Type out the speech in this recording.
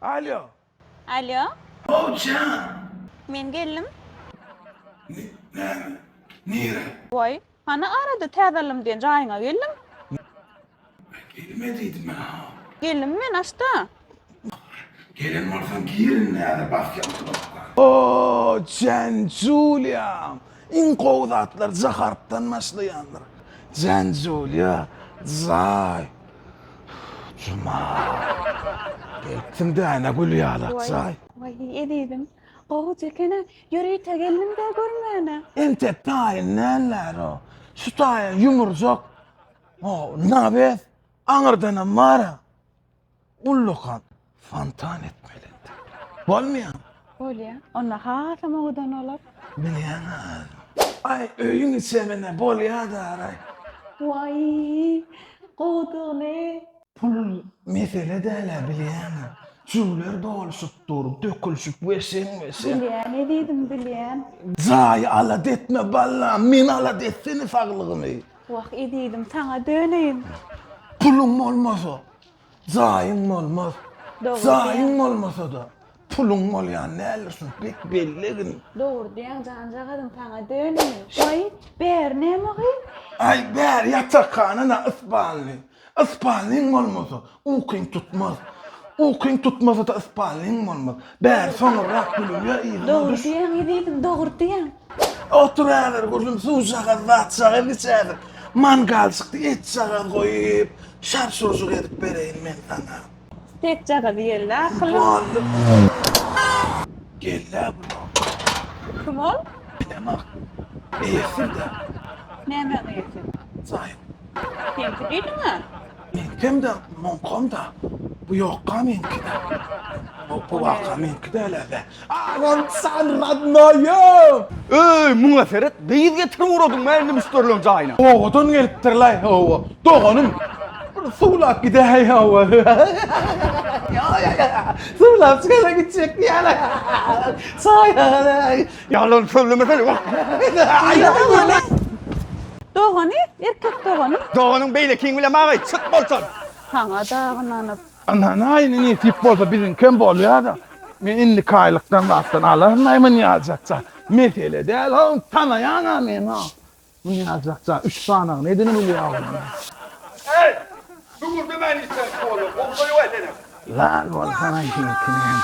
Alýo. Alýo. Owjan. Men geldim. Näme? Nire? Waý, hany arada täze aldym diýen jaýyňa geldim. Gelme diýdim-ä. Geldim men aşda. Gelen bolsaň gir indi häzir basýan knopkany. O, Jan Juliam! Iň gowy zatlar J harpdan başlaýandyr. Jan Julia, jaý. Juma. Gelipsiň däne gül ýalak jaý. Waý, ezizim, gowuja eken-ä. Ýörite geldim-dä görmäne. Entek taýyn däller-o. Şu taýa ýumurjak. O, nawes aňyrdanam bar-a. Ullakan fontan etmeli indi. Bolmaýamy? Bolýa. Onda hasam owadan bolar. Bilýän-ä. Aý, öýüň içemine bolýa-da-raý. Waý, gowudygyny. Pul mesele däl-ä, bilýäň-ä. Jüwler doluşyp dur, dökülişip weşeň-weşeň. Bilýän, ezizim, bilýän. Jaýy alada etme, ballam, meni alada etsene saglygymy. Wah, ezizim, saňa döneýin. Puluň bolmasa, jaýyň bolmaz. Dogry Jaýyň diýýäň. bolmasa-da, puluň bolýan däldir, şuny bek bellegin. Dogry diýýäň, janjagazym, saňa döneýin. Waý, bäri näme gyz? Aý, bäri ýatakhana-da yspanly. Yspanlyň bolmasa, ukyň tutmaz. Ukyň tutmasa-da yspanlyň bolmaz. Bäri soňurrak gülülýär, yzyna Dogry düş. diýýäň, ezizim, dogry diýýäň. Otur häzir gülüm, suwjagaz, zatjagaz iç häzir. Mangalçykda etjagaz goýup, şarşurjyk edip bereýin men saňa. Stekjagaz iýeli akyllym. Boldy. Gel-ä bu. Kim ol? Bilemok. Eýesi-dä. Nämäň eýesi? Jaýyň. Seňki diýdiň-ä? Meňkem-de, muňkam-da. Bu ýokka meňki-de. Bu waka meňki däl-ä be. Agam san radnoýum! Öý, muňa seret, gyz getirip ugradyň-a indi müşderileriň jaýyna. Obadan gelipdirlaý, hawa. Doganym, bir suwlap gidäý, hawa. Suwlap çykaýla gitjek diýýärler. Çaý. Ýalan sözlemesene. Dogany, erkek doganym. Doganyň beýlekiň bilen maňa çyk bolsun. Saňa dagy ynanyp. Ynanaýyn nesip bolsa biziňkem bolýada. Men indiki aýlykdan zatdan alaryn-aý muny ýaljakja. Mesele däl how tanaýaň-a meni how. Muny ýaljakja üç sanagyny edini bilýä ol. Eý! Hüňürdemän içen kola, gowşa ýok esenem. Lal bolsana seňkinem.